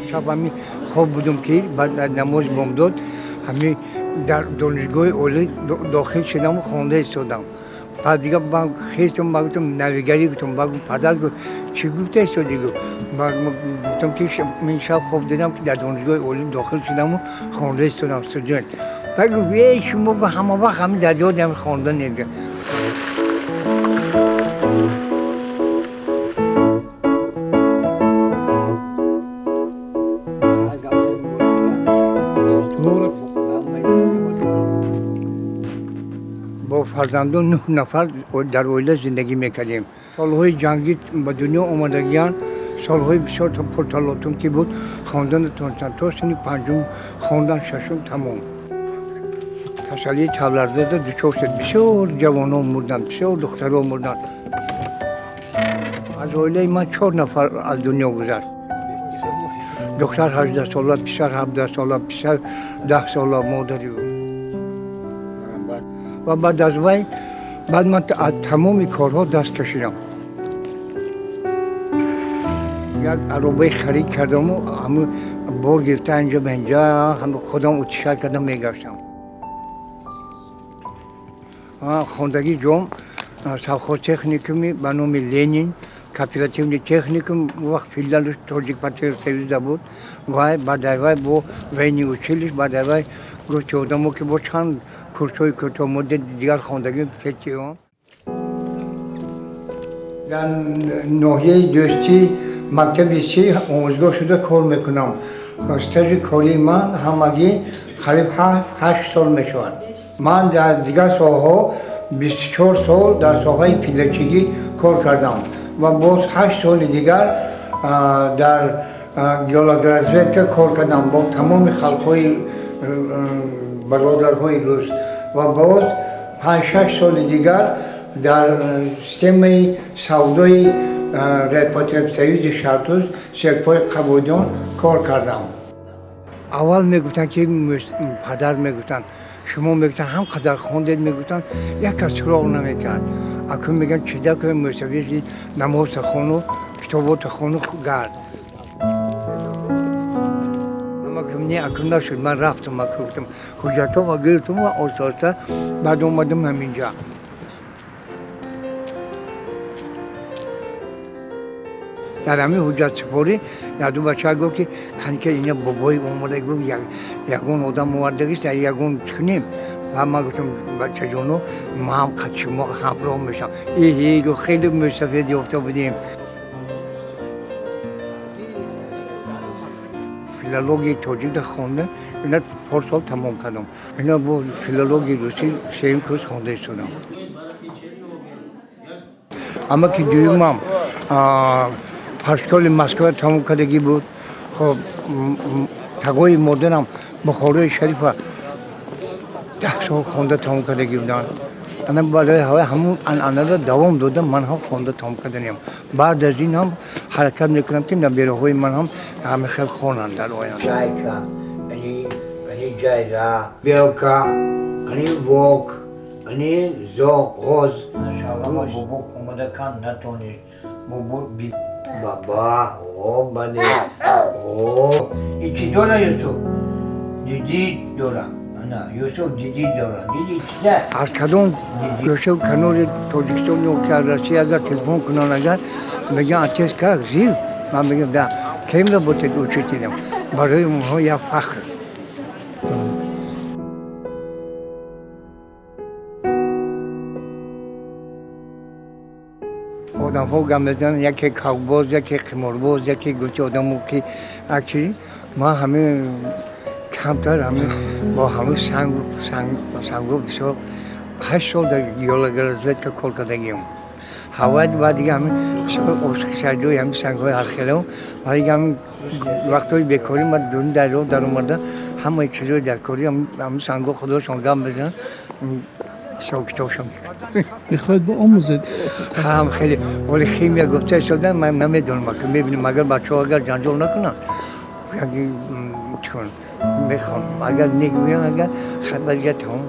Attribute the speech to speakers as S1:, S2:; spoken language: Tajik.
S1: Шаб ҳами хоб будум, ки баъд аз намоз бомдод ҳами дар донишгоҳи олӣ дохил шудаму хонда истодам. Баъд дига ман хестам, ман гуфтам, навигарӣ гуфтам. Ба падар гуфт: «Чӣ гуфта истодӣ?» Гуфт. Ман гуфтам, ки ман шаб хоб дидам, ки дар донишгоҳи олӣ дохил шудаму хонда истодам, студент. Баъд гуфт: «Эй, шумо ба ҳама вақт ҳами дар ёди ҳами хондан нега». Бо фарзандон нӯҳ нафар дар оила зиндагӣ мекардем. Солҳои ҷангӣ ба дунё омадагиянд, солҳои бисёр пурталотум ки буд, хондан натонистанд. То синни панҷум хондан, шашум тамом. Касалии табларзада дучор шуд, бисёр ҷавонон мурданд, бисёр духтарон мурданд. Аз оилаи ман чор нафар аз дунё гузашт: духтар 18-сола, писар 17-сола, писар 10-сола, модари ӯ. Ва баъд аз вай баъд ман аз тамоми корҳо даст кашидам. Як аробаи харид кардаму ҳамн бор гирифта, инҷа ба инҷа ҳам худам утишар кардам, мегаштам. Хондагӣ ҷом совхозтехникуми ба номи Ленин, кооперативный техникум, вақт филиалш Тоҷикпотребсоюзда буд. Вай баъд вай бо военный училище, баъд вай гуфти одамо, ки бо чанд курсҳои кӯтоҳмуддат дигар хондагӣ ПТО. Дар ноҳияи Дӯстӣ, мактаби си омӯзгор шуда кор мекунам. Стажи кории ман ҳамагӣ қариб 7-8 сол мешавад. Ман дар дигар соҳаҳо 24 сол дар соҳаи пиллачигӣ кор кардам ва боз 8 соли дигар дар геологоразведка кор кардам бо тамоми халқҳои бародарҳои рус ва боз 5-6 соли дигар дар системаи савдои Райпотребсоюзи Шаҳртуз, Серпои Қабудиён кор кардам. Аввал мегуфтанд, ки падар мегуфтанд: «Шумо, мегуфтанд, ҳам қадар хондед, мегуфтанд, як кас суроғ намекард». Акун мегӯям: «Чида кунем, мӯсавиди, намозта хону, китобота хону, гард». Не, акун нашуд. Ман рафтам, гуфтам, ҳуҷҷатҳома гирифтам ва оста оста баъд омадам ҳаминҷа. Дар ҳамин ҳуҷҷатсупорӣ яду бача гуфт, ки каника ина бобои омада, гуфт, ягон одам овардагист, ягон кунем. Ва ман гуфтам: «Бачаҷоно, ман қад шумо ҳамроҳ мешавам». «Иҳи, гуфт, хеле мӯсафед ёфта будем». Филологияи тоҷикро хонда, ина 4 сол тамом кардам. Ина бо филологияи русӣ сеюм курс хонда истодам. Аммо ки дуюмам партшколи Москва тамом кардагӣ буд. Хоб, тагои модарам Бухорои Шарифа 10 сол хонда тамом кардагӣ буданд. Ана барои ҳавай ҳамун анъанаро давом дода, ман ҳам хонда тамом карданем. Баъд аз ин ҳам ҳаракат мекунам, ки набераҳои ман ҳам ҳама хел хонанд дар оянда. Зайка, ани ҷайра, белка, ани волк, ани ғоз. Бобо омада кан натонист. Бобо баба, о, бале, о, и чӣ дора Юсуф? Дидид дора. Ана Юсуф дидид дора. Дидид чида? Аз кадом гӯшаву канори Тоҷикистон ё ки аз Россия агар телефон кунанд, агар мегӯянд: «Отец как, жив?» Ман мегӯям: «Да». «Кем работает?» «Учителем». Барои онҳо як фахр. Одамҳо гап мезананд: яке кавбоз, яке қиморбоз, яке гуфти одамо, ки акчи ман ҳамин камтар ҳамин бо ҳамин сангу сангу бисёр 8 сол дар геологоразведка кор кардагиам. Ҳавайд ва дига ҳамин бисёр ошиқшайдои ҳамин сангҳои ҳархелам. Ва дига ҳамин вақтҳои бекорӣ ман дуни дарё даромада, ҳамаи чизҳои даркорӣ, ҳамин сангҳо худошон гап мезананд, ҳисоб китобшон мекунам.
S2: Мехоҳед биомӯзед?
S1: Ҳам хеле, вале химия гуфта истодан, ман намедонам. Мебинем, агар бачаҳо агар ҷанҷол накунанд, чӣ мехонам, агар негӯям, агар хабар, тамом.